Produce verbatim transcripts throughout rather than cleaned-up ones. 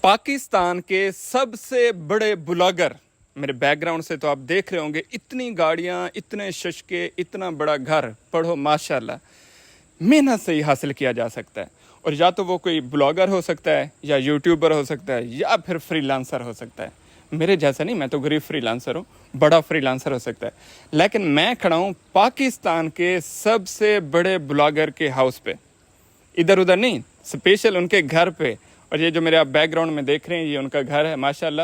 پاکستان کے سب سے بڑے بلاگر، میرے بیک گراؤنڈ سے تو آپ دیکھ رہے ہوں گے، اتنی گاڑیاں، اتنے ششکے، اتنا بڑا گھر، پڑھو ماشاءاللہ، محنت سے ہی حاصل کیا جا سکتا ہے۔ اور یا تو وہ کوئی بلاگر ہو سکتا ہے، یا یوٹیوبر ہو سکتا ہے، یا پھر فری لانسر ہو سکتا ہے۔ میرے جیسا نہیں، میں تو غریب فری لانسر ہوں، بڑا فری لانسر ہو سکتا ہے، لیکن میں کھڑا ہوں پاکستان کے سب سے بڑے بلاگر کے ہاؤس پہ، ادھر ادھر نہیں، اسپیشل ان کے گھر پہ۔ اور یہ جو میرے آپ بیک گراؤنڈ میں دیکھ رہے ہیں، یہ ان کا گھر ہے ماشاءاللہ۔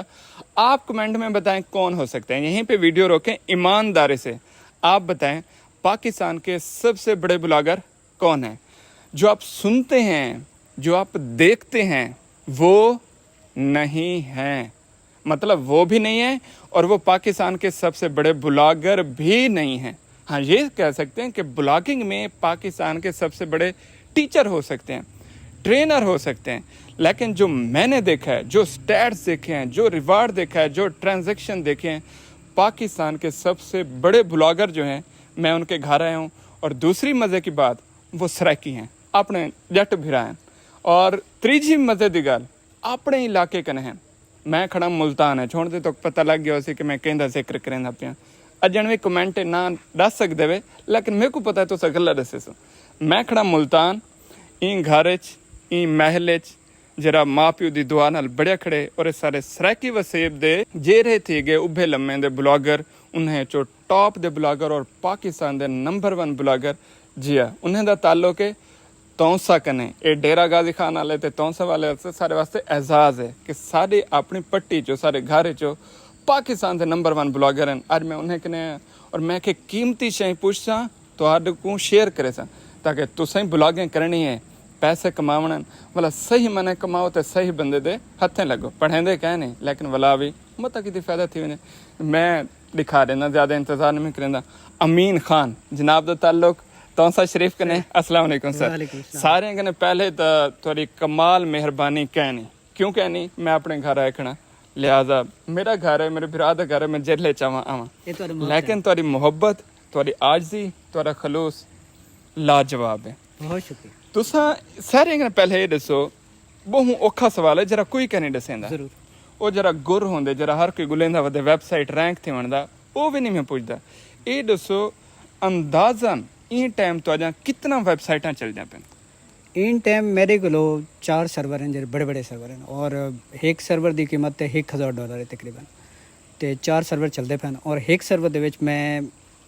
آپ کمنٹ میں بتائیں کون ہو سکتے ہیں، یہیں پہ ویڈیو روکیں، ایمانداری سے آپ بتائیں، پاکستان کے سب سے بڑے بلاگر کون ہیں؟ جو آپ سنتے ہیں، جو آپ دیکھتے ہیں، وہ نہیں ہیں۔ مطلب، وہ بھی نہیں ہیں اور وہ پاکستان کے سب سے بڑے بلاگر بھی نہیں ہیں۔ ہاں، یہ کہہ سکتے ہیں کہ بلاگنگ میں پاکستان کے سب سے بڑے ٹیچر ہو سکتے ہیں، ٹرینر ہو سکتے ہیں، لیکن جو میں نے دیکھا ہے، جو اسٹیٹس دیکھے ہیں، جو ریوارڈ دیکھا ہے، جو ٹرانزیکشن دیکھے ہیں، پاکستان کے سب سے بڑے بلاگر جو ہیں، میں ان کے گھر آیا ہوں۔ اور دوسری مزے کی بات، وہ سرائیکی ہیں، اپنے جٹ بھرا ہیں۔ اور تریجھی مزے دی گال، اپنے علاقے کنے ہیں۔ میں کھڑا ملتان ہے، چھوڑ دے تو پتہ لگ گیا ہوسی کہ میں کہیں دا ذکر کریندا پیاں۔ اجن وی کمنٹ نہ ڈس سکدے وے، لیکن میرے کو پتہ ہے تساں گلا ڈسے سو۔ میں کھڑا ملتان، ایں گھر اچ، ایں محل اچ، جڑا ماں پیو دی دعا نال بڑھیا کھڑے، اور اے سارے سرائیکی وسیب دے جیرھے تھی گئے ابھے لمے دے بلاگر، انہیں چو ٹاپ دے بلاگر اور پاکستان دے نمبر ون بلاگر جیا، انہیں دا تعلق ہے تونسہ کنے۔ اے ڈیرہ غازی خان والے تے تونسہ والے واسطے، سارے واسطے اعزاز ہے کہ ساڈے اپنی پٹی چو، سارے گھر چو پاکستان دے نمبر ون بلاگر ہیں۔ اج میں انہیں کنے آیا اور میں کہ قیمتی شئیں پوچھساں، تہاڈے کوں شیئر کریساں، تاکہ تساں بلاگیں کرنی ہے، پیسے کماوݨ ہن، ولا صحیح معنی کماؤ تے صحیح بندے دے ہتھیں لگو۔ پڑھیندے کہیں نہیں، لیکن ولا وی متاں کیتی فائدہ تھی ونڄے۔ میں ݙکھا ݙیندا، زیادہ انتظار نہیں کریندا۔ امین خان جناب دا تعلق تونسہ شریف کنے۔ السلام علیکم سر۔ وعلیکم السلام۔ سارے کنے پہلے تاں تہاݙی کمال مہربانی کہیں نہیں، کیوں کہیں نہیں، میں اپنے گھر آئے کھڑا، لہذا میرا گھر ہے، میرے بھرا دا گھر ہے، میں جیڑھے چاہواں آواں۔ اے تہاݙی محبت ہے۔ لیکن تہاݙی محبت، تہاݙی عاجزی، تہاݙا خلوص لاجواب ہے۔ بہت شکریہ۔ تساں سارے کنے پہلے اے ݙسو، ٻہوں اوکھا سوال ہے جیڑھا کوئی کہیں نہیں ݙسیندا۔ ضرور۔ او جیڑھا گر ہوندے، جیڑھا ہر کوئی ڳلیندا ودے ویب سائٹ رینک تھیوݨ دا، او وی نہیں میں پچھدا۔ اے ݙسو، اندازاً ایں ٹائم تہاݙیاں کتنا ویب سائٹاں چلدیاں پئن؟ ایں ٹائم میݙے کولو چار سرور ہیں، جیڑھے بڑے بڑے سرور ہیں، اور ہک سرور دی قیمت ہے ہک ہزار ڈالر ہے تقریباً، تے چار سرور چلدے پئن، اور ہک سرور دے وچ میں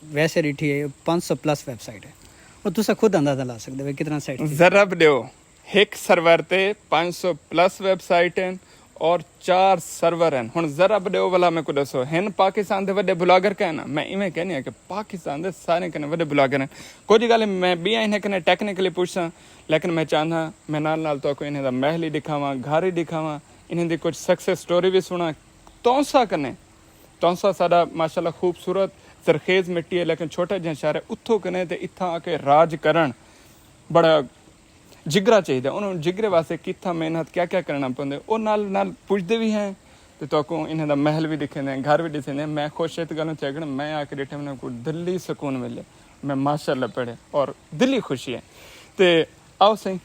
ویسے ݙٹھی ہے پنج سو پلس ویب سائٹ ہے۔ اور تساں خود اندازہ لا سکدے ہو کتنا سائٹ ذرا ݙیو۔ ہک سرور تے پنج سو پلس ویب سائٹ ہن اور چار سرور ہن۔ ہݨ ذرا ݙیو ولا میکوں ݙسو، ہن پاکستان دے وݙے بلاگر کہیں نا؟ میں ایویں کہنی ہاں کہ پاکستان دے سارے کنے وݙے بلاگر ہن۔ کجھ ڳالھیں میں ٻیاں انہیں کنے ٹیکنیکلی پچھساں، لیکن میں چاہنداں میں نال نال تہاکوں انہیں دا محل ہی ݙکھاواں، گھر ہی ݙکھاواں، انہیں دی کجھ سکسیس سٹوری وی سݨاں۔ تونسہ کنے، تونسہ ساݙا ماشاءاللہ خوبصورت زرخیز مٹی ہے، لیکن چھوٹا جیہاں شہر ہے، اتھوں کنے تے اتھاں آ کے راج کرݨ بڑا جگرا چاہیدا۔ انہوں جگرے واسطے کتھاں محنت، کیا کیا کرݨا پوندے، او نال نال پچھدے وی ہیں تے تہاکوں انہاں دا محل وی ݙکھیندے ہیں، گھر وی ݙسیندے ہیں۔ میں خوش ہاں تے ڳالھوں چیک کرݨ، میں آ کے ݙٹھے، میکوں دلی سکون ملے۔ میں ماشاءاللہ پڑھے اور دلی خوشی ہے۔ تے آؤ سئیں،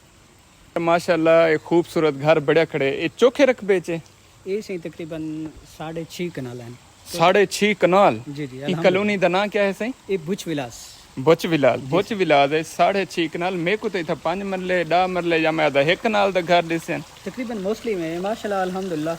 ماشاءاللہ اے خوبصورت گھر بݨیا کھڑے، اے چوکھے رقبے چ ہے؟ اے سئیں تقریباً ساڑھے چھی کنال ہن۔ ساڑھے چھی کنال؟ جی، جی، اے الحمدللہ۔ کالونی دا ناں کیا ہے سئیں؟ اے بچ ولاس۔ بچ ولاس، جی، بچ ولاس ہے، ساڑھے چھی کنال۔ میکوں تاں اتھاں پنج مرلے، ݙاہ مرلے یا میں آدھا ہک کنال دا گھر ݙسن۔ تقریباً موسٹلی میں، ماشاءاللہ، الحمدللہ،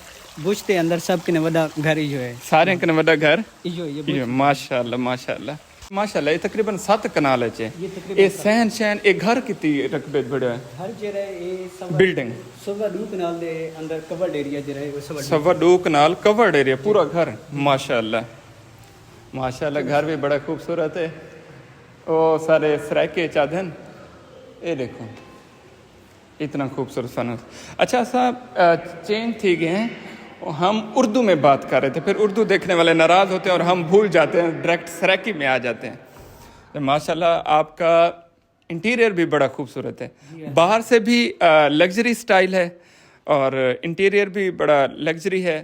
بچ دے اندر سب کنے وݙا گھر ایہو ہے۔ سارے کنے وݙا گھر؟ ایہو، ایہو، ایہو، بچ۔ ماشاءاللہ، ماشاءاللہ۔ ماشاءاللہ، اے تقریباً ست کنال اچ ہے۔ یہ تقریباً اے ست۔ صحن شہن، اے گھر کتی رقبے بݨیا ہے؟ گھر جیڑھا ہے، اے سوا، بلڈنگ۔ سوا ݙو کنال دے اندر کورڈ ایریا جیڑھا ہے، او سوا ݙو۔ سوا ݙو کنال کورڈ ایریا، پورا گھر۔ ماشاءاللہ۔ ماشاءاللہ، گھر بھی بڑا خوبصورت ہے۔ او سارے سرائیکے چادھن۔ اے دیکھو۔ اتنا خوبصورت فن۔ اچھا، اساں، آ، چینج تھی گئے ہیں، ہم اردو میں بات کر رہے تھے، پھر اردو دیکھنے والے ناراض ہوتے ہیں اور ہم بھول جاتے ہیں، ڈائریکٹ سرائیکی میں آ جاتے ہیں۔ تو ماشاءاللہ آپ کا انٹیریئر بھی بڑا خوبصورت ہے، جی ہاں۔ باہر سے بھی، آ، لگژری سٹائل ہے اور انٹیریئر بھی بڑا لگژری ہے۔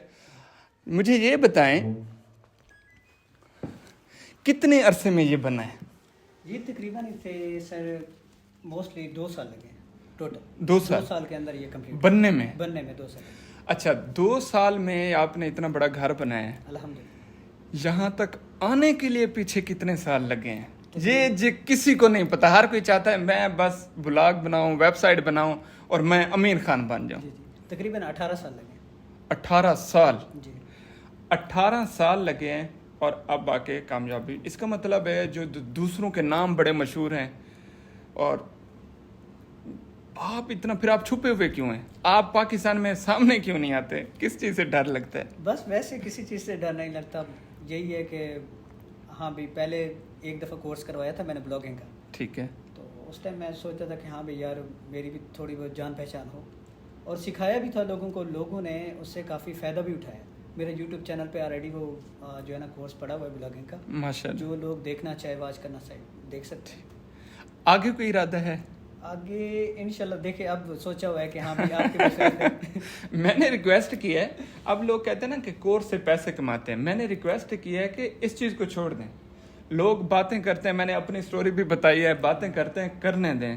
مجھے یہ بتائیں، کتنے عرصے میں یہ بنا ہے؟ یہ تقریباً اتھے سر موسٹلی دو سال لگے ہیں ٹوٹل۔ دو سال؟ دو سال کے اندر یہ کمپلیٹ۔ بننے میں؟ بننے میں دو سال لگے۔ اچھا، دو سال میں آپ نے اتنا بڑا گھر بنایا ہے، الحمدللہ۔ یہاں تک آنے کے لیے پیچھے کتنے سال لگے ہیں؟ یہ جی کسی کو نہیں پتا۔ ہر کوئی چاہتا ہے میں بس بلاگ بناؤں، ویب سائٹ بناؤں اور میں امین خان بن جاؤں۔ جی جی، تقریباً اٹھارہ سال لگے۔ اٹھارہ سال؟ جی۔ اٹھارہ سال لگے ہیں اور اب آ کے کامیابی۔ اس کا مطلب ہے جو دو- دوسروں کے نام بڑے مشہور ہیں اور آپ اتنا، پھر آپ چھپے ہوئے کیوں ہیں؟ آپ پاکستان میں سامنے کیوں نہیں آتے؟ کس چیز سے ڈر لگتا ہے؟ بس ویسے کسی چیز سے ڈر نہیں لگتا۔ یہی ہے کہ ہاں بھی، پہلے ایک دفعہ کورس کروایا تھا میں نے بلاگنگ کا۔ ٹھیک ہے۔ تو اس ٹائم میں سوچتا تھا کہ ہاں بھائی یار، میری بھی تھوڑی بہت جان پہچان ہو، اور سکھایا بھی تھا لوگوں کو۔ لوگوں نے اس سے کافی فائدہ بھی اٹھایا۔ میرے یوٹیوب چینل پہ آلریڈی وہ آ، جو ہے نا، کورس پڑا ہوا ہے بلاگنگ کا۔ ماشاءاللہ۔ جو لوگ دیکھنا چاہے، واچ کرنا چاہے، دیکھ سکتے ہیں۔ آگے کوئی ارادہ ہے؟ آگے انشاءاللہ دیکھیں، اب سوچا ہوا ہے کہ ہاں بھائی، آپ کے مشورے پہ۔ میں نے ریکویسٹ کی ہے، اب لوگ کہتے ہیں نا کہ کورس سے پیسے کماتے ہیں، میں نے ریکویسٹ کی ہے کہ اس چیز کو چھوڑ دیں۔ لوگ باتیں کرتے ہیں، میں نے اپنی سٹوری بھی بتائی ہے، باتیں کرتے ہیں، کرنے دیں۔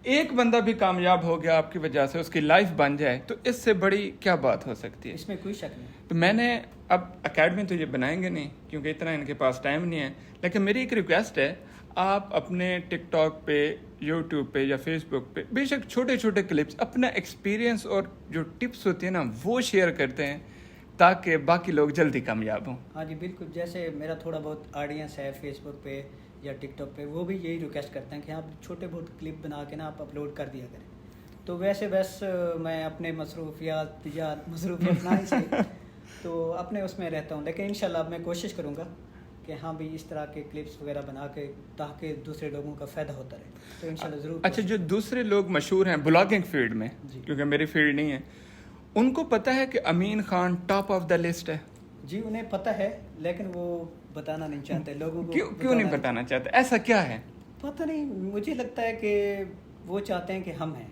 ایک بندہ بھی کامیاب ہو گیا آپ کی وجہ سے، اس کی لائف بن جائے، تو اس سے بڑی کیا بات ہو سکتی ہے؟ اس میں کوئی شک نہیں۔ تو میں نے، اب اکیڈمی تو یہ بنائیں گے نہیں کیونکہ اتنا ان کے پاس ٹائم نہیں ہے، لیکن میری ایک ریکویسٹ ہے، آپ اپنے ٹک ٹاک پہ، یوٹیوب پہ یا فیس بک پہ بے شک چھوٹے چھوٹے کلپس، اپنا ایکسپیرینس اور جو ٹپس ہوتی ہیں نا، وہ شیئر کرتے ہیں تاکہ باقی لوگ جلدی کامیاب ہوں۔ ہاں جی، بالکل۔ جیسے میرا تھوڑا بہت آڈینس ہے فیس بک پہ یا ٹک ٹاک پہ، وہ بھی یہی ریکویسٹ کرتے ہیں کہ آپ چھوٹے بہت کلپ بنا کے نا، آپ اپلوڈ کر دیا کریں۔ تو ویسے بس میں اپنے مصروفیات یا مصروفیت نہ ہی صحیح، تو اپنے اس میں رہتا ہوں، لیکن انشاءاللہ اب میں کوشش کروں گا کہ ہاں بھی، اس طرح کے کلپس وغیرہ بنا کے، تاکہ دوسرے لوگوں کا فائدہ ہوتا رہے۔ تو انشاءاللہ ضرور اچھا، کوشش جو دوسرے لوگ مشہور ہیں بلاگنگ فیلڈ میں، جی۔ کیونکہ میری فیلڈ نہیں ہے، ان کو پتہ ہے کہ Amin Khan top of the list ہے؟ جی، انہیں پتہ ہے، لیکن وہ بتانا نہیں چاہتے لوگوں کو۔ کیوں کیوں نہیں بتانا چاہتے؟ ایسا کیا ہے؟ پتہ نہیں، مجھے لگتا ہے کہ وہ چاہتے ہیں کہ ہم ہیں۔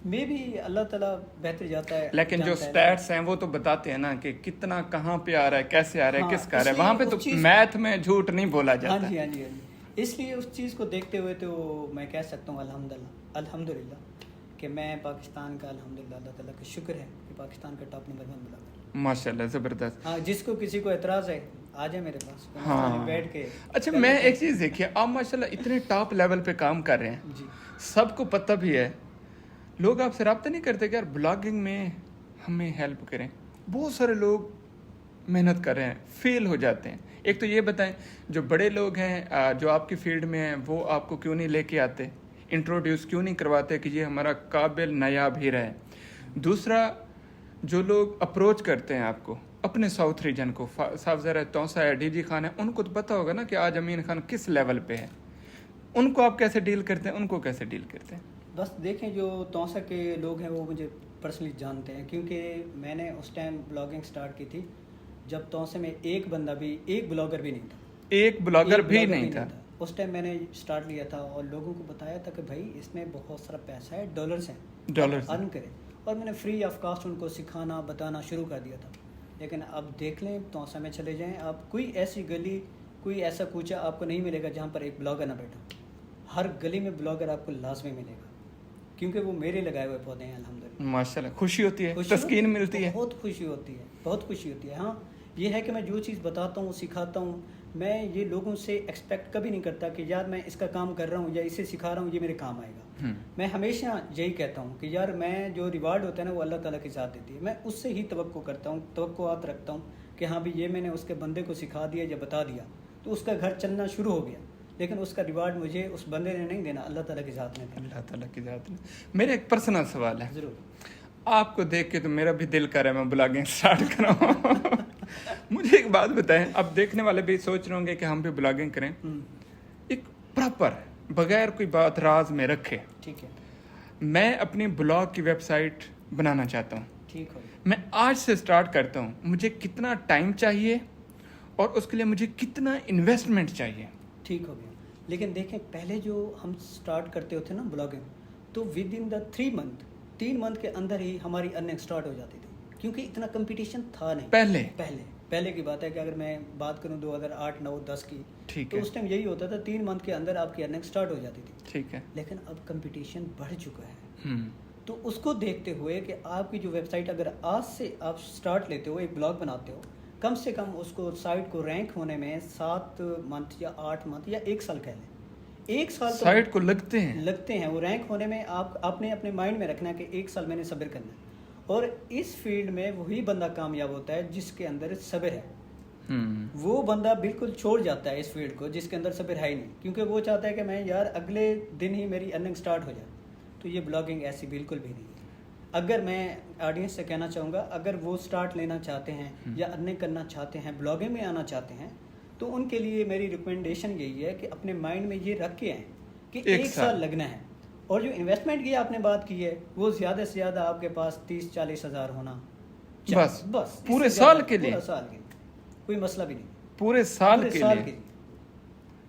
مے بی اللہ تعالیٰ بہتر جاتا ہے، لیکن جو جانتا ہے۔ اسٹیٹس ہیں وہ تو بتاتے ہیں نا کہ کتنا، کہاں پہ آ رہا ہے، کیسے آ رہا ہے، ہاں، کس کا آ اس رہا ہے۔ لیے وہاں پہ اس تو چیز میتھ میں جھوٹ نہیں بولا ہاں جاتا۔ جی، ہاں جی، ہاں جی۔ اس لیے اس چیز کو دیکھتے ہوئے تو میں کہہ سکتا ہوں الحمدللہ، الحمدللہ کہ میں پاکستان کا، الحمدللہ اللہ تعالیٰ کا شکر ہے کہ پاکستان کا ٹاپ نمبر ون بلاگر۔ ماشاءاللہ، زبردست۔ ہاں، جس کو کسی کو اعتراض ہے، آ جائے میرے پاس، کوئی مسئلہ ہاں۔ نہیں، بیٹھ کے اچھا، کر میں لیتے ہیں۔ ایک چیز دیکھی ہے، آپ ماشاءاللہ اتنے ٹاپ لیول پہ کام کر رہے ہیں، جی۔ سب کو پتہ بھی ہے، لوگ آپ سے رابطہ نہیں کرتے کہ یار بلاگنگ میں ہمیں ہیلپ کریں؟ بہت سارے لوگ محنت کر رہے ہیں، فیل ہو جاتے ہیں۔ ایک تو یہ بتائیں، جو بڑے لوگ ہیں، آ، جو آپ کی فیلڈ میں ہیں، وہ آپ کو کیوں نہیں لے کے آتے، انٹروڈیوس کیوں نہیں کرواتے کہ یہ ہمارا قابل نایاب ہیرا ہے؟ دوسرا، جو لوگ اپروچ کرتے ہیں آپ کو، اپنے ساؤتھ ریجن کو، فا-، صاحب زرہ تونسہ ہے، ڈی جی خان ہے، ان کو تو پتہ ہوگا نا کہ آج امین خان کس لیول پہ ہے۔ ان کو آپ کیسے ڈیل کرتے ہیں، ان کو کیسے ڈیل کرتے ہیں؟ بس دیکھیں، جو تونسہ کے لوگ ہیں وہ مجھے پرسنلی جانتے ہیں، کیونکہ میں نے اس ٹائم بلاگنگ سٹارٹ کی تھی جب تونسہ میں ایک بندہ بھی، ایک بلاگر بھی نہیں تھا۔ ایک بلاگر ایک بھی بلاگر نہیں تھا۔ اس ٹائم میں نے سٹارٹ لیا تھا اور لوگوں کو بتایا تھا کہ بھائی، اس میں بہت سارا پیسہ ہے، ڈالرز ہیں، ڈالرز ہیں۔ ارن کریں۔ اور میں نے فری آف کاسٹ ان کو سکھانا، بتانا شروع کر دیا تھا۔ لیکن اب دیکھ لیں، تونسہ میں چلے جائیں آپ، کوئی ایسی گلی، کوئی ایسا کوچہ آپ کو نہیں ملے گا جہاں پر ایک بلاگر نہ بیٹھا۔ ہر گلی میں بلاگر آپ کو لازمی ملے گا، کیونکہ وہ میرے لگائے ہوئے پودے ہیں الحمدللہ۔ ماشاءاللہ، خوشی ہوتی ہے، خوشی ہوتی تسکین ہے، ملتی ہے۔ بہت خوشی ہوتی ہے، بہت خوشی ہوتی ہے۔ ہاں، یہ ہے کہ میں جو چیز بتاتا ہوں، سکھاتا ہوں، میں یہ لوگوں سے ایکسپیکٹ کبھی نہیں کرتا کہ یار، میں اس کا کام کر رہا ہوں یا اسے سکھا رہا ہوں، یہ میرے کام آئے گا۔ ہم۔ میں ہمیشہ یہی کہتا ہوں کہ یار، میں جو ریوارڈ ہوتا ہے نا، وہ اللہ تعالیٰ کی ذات دیتی ہے۔ میں اس سے ہی توقع کرتا ہوں، توقعات رکھتا ہوں کہ ہاں بھی، یہ میں نے اس کے بندے کو سکھا دیا یا بتا دیا، تو اس کا گھر چلنا شروع ہو گیا، لیکن اس کا ریوارڈ مجھے اس بندے نے نہیں دینا، اللہ تعالیٰ کی ذات نے دینا۔ اللہ تعالیٰ کی ذات نے۔ میرا ایک پرسنل سوال ہے۔ ضرور۔ آپ کو دیکھ کے تو میرا بھی دل کر رہا ہے میں بلاگنگ سٹارٹ کروں۔ مجھے ایک بات بتائیں، اب دیکھنے والے بھی سوچ رہے ہوں گے کہ ہم بھی بلاگنگ کریں۔ ہم۔ ایک پراپر، بغیر کوئی بات راز میں رکھے، ٹھیک ہے۔ میں اپنی بلاگ کی ویب سائٹ بنانا چاہتا ہوں۔ ٹھیک ہو گیا۔ میں آج سے سٹارٹ کرتا ہوں، مجھے کتنا ٹائم چاہیے اور اس کے لیے مجھے کتنا انویسٹمنٹ چاہیے؟ ٹھیک ہو گیا۔ لیکن دیکھیں، پہلے جو ہم سٹارٹ کرتے ہوتے نا بلاگنگ، تو with in the three month, teen month کے اندر ہی ہماری ارننگ سٹارٹ ہو جاتی تھی، کیونکہ اتنا کمپٹیشن تھا نہیں۔ پہلے؟ پہلے، پہلے کی بات ہے کہ اگر میں بات کروں دو ہزار آٹھ، نو، دس کی، ٹھیک تو ہے۔ اس ٹائم یہی ہوتا تھا، تین منتھ کے اندر آپ کی ارننگ سٹارٹ ہو جاتی تھی۔ ٹھیک ہے۔ لیکن اب کمپٹیشن بڑھ چکا ہے۔ ہم۔ تو اس کو دیکھتے ہوئے کہ آپ کی جو ویب سائٹ اگر آج سے آپ سٹارٹ لیتے ہو، ایک بلاگ بناتے ہو، کم سے کم اس کو سائٹ کو رینک ہونے میں سات منتھ یا آٹھ منتھ یا ایک سال کہہ لیں، ایک سال تو سائٹ کو لگتے ہیں۔ لگتے ہیں وہ رینک ہونے میں۔ آپ آپ نے اپنے مائنڈ میں رکھنا ہے کہ ایک سال میں نے صبر کرنا ہے۔ اور اس فیلڈ میں وہی بندہ کامیاب ہوتا ہے جس کے اندر صبر ہے۔ وہ بندہ بالکل چھوڑ جاتا ہے اس فیلڈ کو جس کے اندر صبر ہے ہی نہیں، کیونکہ وہ چاہتا ہے کہ میں یار اگلے دن ہی میری ارننگ سٹارٹ ہو جائے۔ تو یہ بلاگنگ ایسی بالکل بھی نہیں ہے۔ اگر میں آڈینس سے کہنا چاہوں گا، اگر وہ سٹارٹ لینا چاہتے ہیں یا ارننگ کرنا چاہتے ہیں، بلاگنگ میں آنا چاہتے ہیں، تو ان کے لیے میری ریکمنڈیشن یہی ہے کہ اپنے مائنڈ میں یہ رکھ کے آئیں کہ ایک ایک سال۔ سال لگنا ہے۔ اور جو انویسٹمنٹ کی آپ نے بات کی ہے، وہ زیادہ سے زیادہ آپ کے پاس تیس چالیس ہزار ہونا چاہیے۔ بس، بس، اس پورے سے سال زیادہ کے لیے؟ پورا سال کے لیے۔ کوئی مسئلہ بھی نہیں۔ پورے سال پورے کے سال لیے؟ کے لیے۔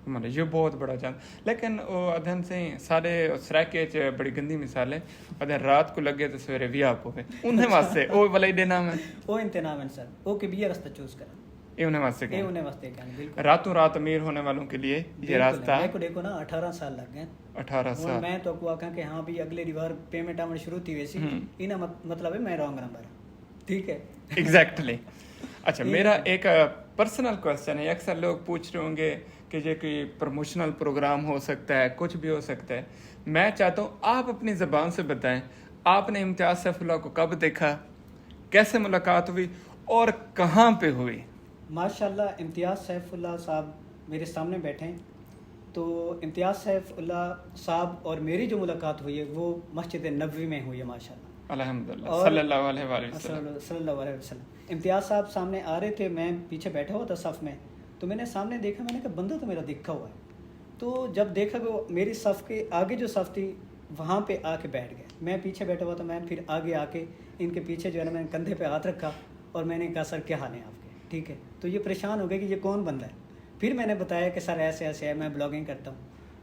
مطلب، یہ بہت بڑا چانس۔ لیکن او ادھن سے سارے سرائیکے چ بڑی گندی مثال ہے۔ ادھن رات کو لگے تو سویرے وی آپ ہوئے۔ انہیں واسطے او والا ہی دینا میں۔ او انتظام ہے سر، او کہ بھی یہ رستہ چوز کرا۔ یہ انہیں واسطے یہ کہنا۔ انہیں واسطے کہنا، بالکل۔ راتوں رات امیر ہونے والوں کے لیے یہ بالکل ہے۔ راستہ۔ میں کو دیکھو نا، اٹھارہ سال لگ گئے۔ اٹھارہ ہن سال۔ میں تو کو آکھاں کہ ہاں بھی اگلے ڈیوار پیمنٹ آون شروع تھی ویسی، ہوں۔ انہاں مط-، مطلب ہے میں رانگ نمبر ہاں۔ ٹھیک ہے۔ ایگزیکٹلی۔ اچھا، یہ میرا ایک پرسنل کوشچن ہے۔ اکثر لوگ پوچھ رہے ہوں گے کہ یہ کوئی پروموشنل پروگرام ہو سکتا ہے، کچھ بھی ہو سکتا ہے۔ میں چاہتا ہوں آپ اپنی زبان سے بتائیں، آپ نے امتیاز سیف اللہ کو کب دیکھا، کیسے ملاقات ہوئی اور کہاں پہ ہوئی؟ ماشاءاللہ، امتیاز سیف اللہ صاحب میرے سامنے بیٹھے ہیں۔ تو امتیاز سیف اللہ صاحب اور میری جو ملاقات ہوئی ہے، وہ مسجد نبوی میں ہوئی ہے، ماشاءاللہ۔ الحمدللہ، اور صلی اللہ علیہ وآلہ وسلم۔ صلی اللہ علیہ وسلم۔ امتیاز صاحب سامنے آ رہے تھے، میں پیچھے بیٹھا ہوا تھا صف میں، تو میں نے سامنے دیکھا، میں نے کہا، "بندہ تو میرا دکھا ہوا ہے۔" تو جب دیکھا کہ وہ میری صف کے آگے جو صف تھی، وہاں پہ آ کے بیٹھ گئے۔ میں پیچھے بیٹھا ہوا تھا، میں پھر آگے آ کے ان کے پیچھے جو ہے نا، میں نے کندھے پہ ہاتھ رکھا اور میں نے کہا، "سر، کیا حال ہیں آپ کے؟ ٹھیک ہے؟" تو یہ پریشان ہو گئے کہ یہ کون بندہ ہے۔ پھر میں نے بتایا کہ سر، ایسے ایسے ہے، میں بلاگنگ کرتا ہوں،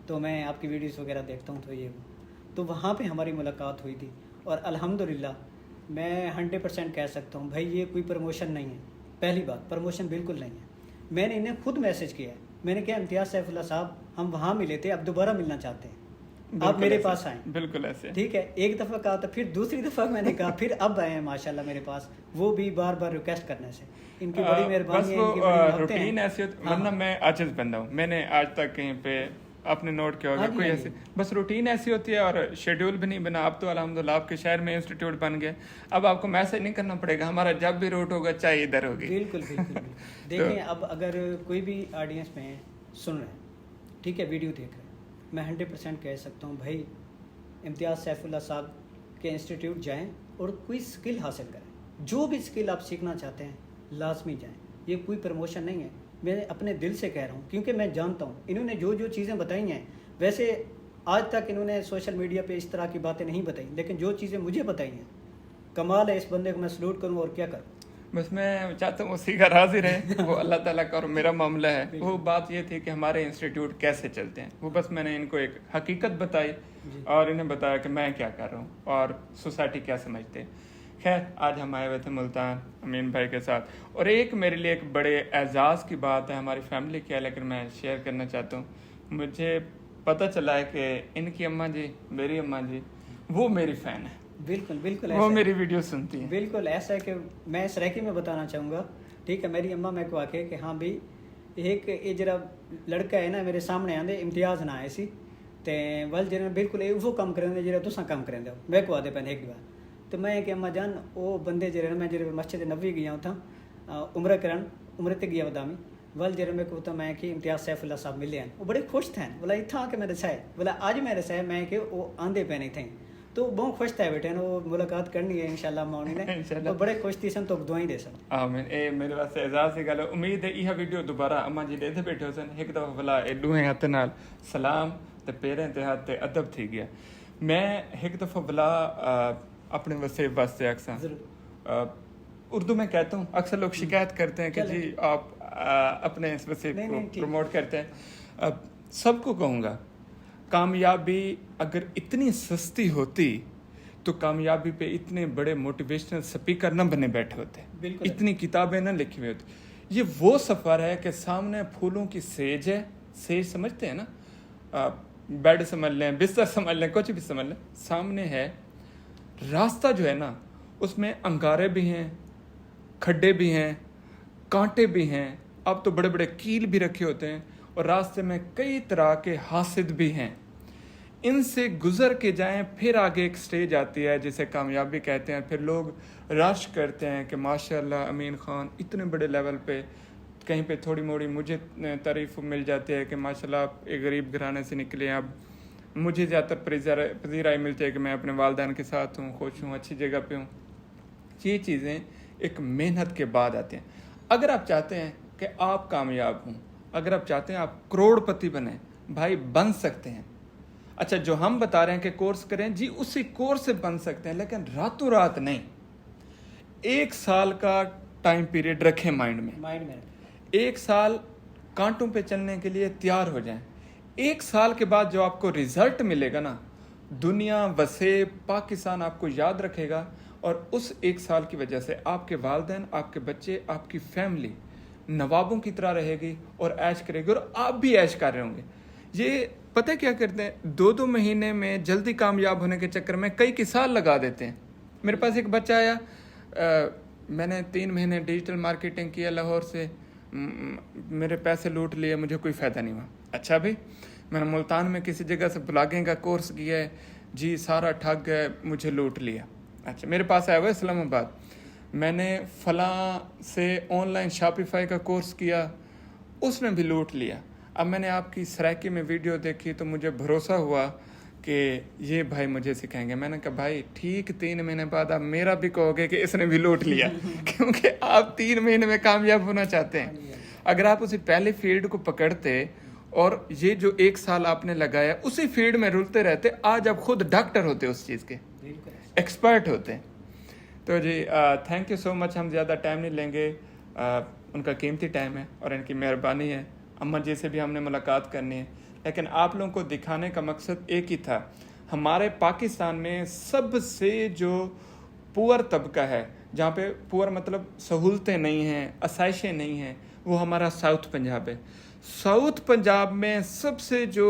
تو میں آپ کی ویڈیوز وغیرہ دیکھتا ہوں، تو یہ وہ۔ تو وہاں پہ ہماری ملاقات ہوئی تھی، اور الحمدللہ میں ہنڈریڈ پرسینٹ کہہ سکتا ہوں بھائی، یہ کوئی پروموشن نہیں ہے۔ پہلی بات، پروموشن بالکل نہیں ہے۔ میں نے انہیں خود میسج کیا ہے، میں نے کہا، "امتیاز سیف اللہ صاحب، ہم وہاں ملے تھے، اب دوبارہ ملنا چاہتے ہیں، آپ بالکل میرے ایسے، پاس آئیں۔" بالکل ایسے۔ ٹھیک ہے، ایک دفعہ کہا تو پھر دوسری دفعہ میں نے کہا، پھر اب آئے ہیں ماشاءاللہ میرے پاس، وہ بھی بار بار ریکویسٹ کرنے سے۔ ان کی بڑی آ، مہربانی بس ہے، ان وہ، کی بڑی آ، محبتیں ہیں۔ روٹین ایسی ہوتی، ہاں، ورنہ ہاں۔ میں عاجز بندہ ہوں، میں نے آج تک کہیں پہ آپ نے نوٹ کیا ہوگا، ہاں جی، کوئی ہاں ایسی، جی۔ بس روٹین ایسی ہوتی ہے اور شیڈیول بھی نہیں بنا۔ اب تو الحمدللہ آپ کے شہر میں انسٹیٹیوٹ بن گئے، اب آپ کو میسج نہیں کرنا پڑے گا، ہمارا جب بھی روٹ ہوگا، چائے ادھر ہوگی۔ بالکل، بالکل، بالکل۔ تو دیکھیں، اب اگر کوئی بھی آڈینس میں سن رہے ہیں، ٹھیک ہے، ویڈیو دیکھ رہے ہیں، میں ہنڈریڈ پرسینٹ کہہ سکتا ہوں بھائی، امتیاز سیف اللہ صاحب کے انسٹیٹیوٹ جائیں اور کوئی سکل حاصل کریں۔ جو بھی سکل آپ سیکھنا چاہتے ہیں، لازمی جائیں۔ یہ کوئی پروموشن نہیں ہے، میں اپنے دل سے کہہ رہا ہوں، کیونکہ میں جانتا ہوں انہوں نے جو جو چیزیں بتائی ہیں۔ ویسے آج تک انہوں نے سوشل میڈیا پہ اس طرح کی باتیں نہیں بتائی، لیکن جو چیزیں مجھے بتائی ہیں، کمال ہے، اس بندے کو میں سلوٹ کروں اور کیا کروں۔ بس میں چاہتا ہوں وہ سیکھا راضی رہے، وہ اللہ تعالیٰ کا اور میرا معاملہ ہے۔ بالکل۔ وہ بات یہ تھی کہ ہمارے انسٹیٹیوٹ کیسے چلتے ہیں، وہ بس میں نے ان کو ایک حقیقت بتائی، جی۔ اور انہیں بتایا کہ میں کیا کر رہا ہوں اور سوسائٹی کیا سمجھتے ہیں۔ خیر، آج ہم آئے ہوئے تھے ملتان امین بھائی کے ساتھ، اور ایک میرے لیے ایک بڑے اعزاز کی بات ہے، ہماری فیملی کی ہے، لیکن میں شیئر کرنا چاہتا ہوں۔ مجھے پتہ چلا ہے کہ ان کی اماں جی، میری اماں جی، وہ میری فین ہے۔ بالکل، بالکل وہ ایسا ہے۔ میری ویڈیو سنتی ہیں۔ بالکل ایسا ہے کہ میں سرائیکی میں بتانا چاہوں گا، ٹھیک ہے، میری اماں میکوں آکھے کہ ہاں بھی ایک یہ جڑا لڑکا ہے نا، میرے سامنے آندے، امتیاز نہ آئے سی، تے ول جنہیں بالکل یہ وہ کم کریں دے جڑا تساں کم کریں دے ہو، میکوں آدھے پہنے ایک بار۔ تو میں کہ اماں جان، وہ بندے جڑے نا، میں جڑے مسجد نبوی گیا اتھاں، آ، عمرہ کرن، عمرے تے گیا ودامی، ول جڑے میکوں اتھاں میں کہ امتیاز سیف اللہ صاحب ملے ہیں، وہ بڑے خوش تھے، بولا اتھاں آ کے میں دسائے، بولا اج میں دسائے میں کہ وہ آندے پہنے تھے۔ تو بہت خوش تھے بیٹھے ہیں، وہ ملاقات کرنی ہے انشاءاللہ ماں ہوݨی نے۔ انشاءاللہ۔ تو بڑے خوش تھی سن، تو دعائیں دے سن۔ آمین۔ اے میرے واسطے اعزاز دی ڳالھ ہے۔ امید ہے ایہا ویڈیو دوبارہ اماں جی ݙیدھے بیٹھے ہوسن۔ ہک دفعہ ولا اے ݙوہیں ہتھیں نال سلام تے پیریں تے ہتھ تے ادب تھی ڳیا۔ میں ہک دفعہ ولا، آ، اپݨے وسیب واسطے آکھساں۔ ضرور۔ آ، اردو میں کہتا ہوں، اکثر لوگ ہوں۔ شکایت کرتے ہیں کہ چلیں۔ جی آپ، آ، اپنے اس وسیب نہیں، کو نہیں، ٹھیک۔ پروموٹ کرتے ہیں۔ آ، سب کو کہوں گا، کامیابی اگر اتنی سستی ہوتی تو کامیابی پہ اتنے بڑے موٹیویشنل سپیکر نہ بنے بیٹھے ہوتے، بالکل۔ اتنی کتابیں نہ لکھی ہوئی ہوتی۔ یہ وہ سفر ہے کہ سامنے پھولوں کی سیج ہے، سیج سمجھتے ہیں نا، آ، بیڈ سمجھ لیں، بستر سمجھ لیں، کچھ بھی سمجھ لیں، سامنے ہے راستہ جو ہے نا، اس میں انگارے بھی ہیں، کھڈے بھی ہیں، کانٹے بھی ہیں، اب تو بڑے بڑے کیل بھی رکھے ہوتے ہیں، اور راستے میں کئی طرح کے حاسد بھی ہیں۔ ان سے گزر کے جائیں، پھر آگے ایک سٹیج آتی ہے جسے کامیابی کہتے ہیں۔ پھر لوگ رش کرتے ہیں کہ ماشاءاللہ امین خان اتنے بڑے لیول پہ، کہیں پہ تھوڑی موڑی مجھے تعریف مل جاتی ہے کہ ماشاءاللہ آپ ایک غریب گھرانے سے نکلے ہیں، اب مجھے زیادہ تر پذیرائی ملتی ہے کہ میں اپنے والدین کے ساتھ ہوں، خوش ہوں، اچھی جگہ پہ ہوں۔ یہ چیزیں ایک محنت کے بعد آتے ہیں۔ اگر آپ چاہتے ہیں کہ آپ کامیاب ہوں، اگر آپ چاہتے ہیں آپ کروڑ پتی بنیں، بھائی، بن سکتے ہیں۔ اچھا، جو ہم بتا رہے ہیں کہ کورس کریں، جی اسی کورس سے بن سکتے ہیں، لیکن راتوں رات نہیں۔ ایک سال کا ٹائم پیریڈ رکھیں مائنڈ میں۔ مائنڈ میں رکھیں۔ ایک سال کانٹوں پہ چلنے کے لیے تیار ہو جائیں۔ ایک سال کے بعد جو آپ کو رزلٹ ملے گا نا، دنیا، وسیب، پاکستان آپ کو یاد رکھے گا، اور اس ایک سال کی وجہ سے آپ کے والدین، آپ کے بچے، آپ کی فیملی نوابوں کی طرح رہے گی اور عیش کرے گی، اور آپ بھی عیش کر رہے ہوں گے۔ یہ پتہ کیا کرتے ہیں، دو دو مہینے میں جلدی کامیاب ہونے کے چکر میں کئی کئی سال لگا دیتے ہیں۔ میرے پاس ایک بچہ آیا، میں نے تین مہینے ڈیجیٹل مارکیٹنگ کیا لاہور سے، میرے پیسے لوٹ لیے، مجھے کوئی فائدہ نہیں ہوا۔ اچھا بھائی، میں نے ملتان میں کسی جگہ سے بلاگنگ کا کورس کیا ہے، جی سارا ٹھگ گئے، مجھے لوٹ لیا۔ اچھا، میرے پاس آیا ہوا اسلام آباد، میں نے فلاں سے آن لائن شاپیفائی کا کورس کیا، اس نے بھی لوٹ لیا۔ اب میں نے آپ کی سرائیکی میں ویڈیو دیکھی تو مجھے بھروسہ ہوا کہ یہ بھائی مجھے سکھائیں گے۔ میں نے کہا، بھائی، ٹھیک تین مہینے بعد آپ میرا بھی کہو گے کہ اس نے بھی لوٹ لیا، کیونکہ آپ تین مہینے میں کامیاب ہونا چاہتے ہیں۔ اگر آپ اسی پہلے فیلڈ کو پکڑتے اور یہ جو ایک سال آپ نے لگایا اسی فیلڈ میں رلتے رہتے، آج آپ خود ڈاکٹر ہوتے اس چیز کے، ایکسپرٹ ہوتے۔ تو جی، تھینک یو سو مچ۔ ہم زیادہ ٹائم نہیں لیں گے، ان کا قیمتی ٹائم ہے اور ان کی مہربانی ہے۔ اماں جی سے بھی ہم نے ملاقات کرنی ہے، لیکن آپ لوگوں کو دکھانے کا مقصد ایک ہی تھا۔ ہمارے پاکستان میں سب سے جو پور طبقہ ہے، جہاں پہ پور مطلب سہولتیں نہیں ہیں، آسائشیں نہیں ہیں، وہ ہمارا ساؤتھ پنجاب ہے۔ ساؤتھ پنجاب میں سب سے جو،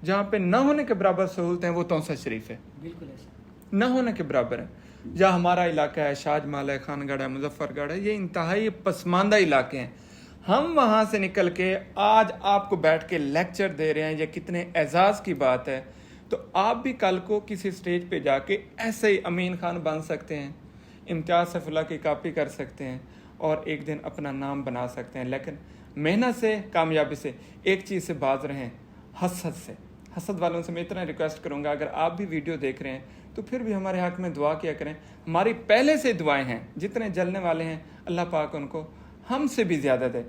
جہاں پہ نہ ہونے کے برابر سہولتیں ہیں، وہ تونسہ شریف ہے۔ بالکل ایسا۔ نہ ہونے کے برابر ہے۔ یا ہمارا علاقہ ہے، شاہ جمال ہے، خان گڑھ ہے، مظفر گڑھ ہے، یہ انتہائی پسماندہ علاقے ہیں۔ ہم وہاں سے نکل کے آج آپ کو بیٹھ کے لیکچر دے رہے ہیں، یہ کتنے اعزاز کی بات ہے۔ تو آپ بھی کل کو کسی سٹیج پہ جا کے ایسے ہی امین خان بن سکتے ہیں، امتیاز سیف اللہ کی کاپی کر سکتے ہیں اور ایک دن اپنا نام بنا سکتے ہیں۔ لیکن محنت سے، کامیابی سے، ایک چیز سے باز رہیں، حسد سے۔ حسد والوں سے میں اتنا ریکویسٹ کروں گا، اگر آپ بھی ویڈیو دیکھ رہے ہیں تو پھر بھی ہمارے حق میں دعا کیا کریں۔ ہماری پہلے سے دعائیں ہیں، جتنے جلنے والے ہیں اللہ پاک ان کو ہم سے بھی زیادہ دے۔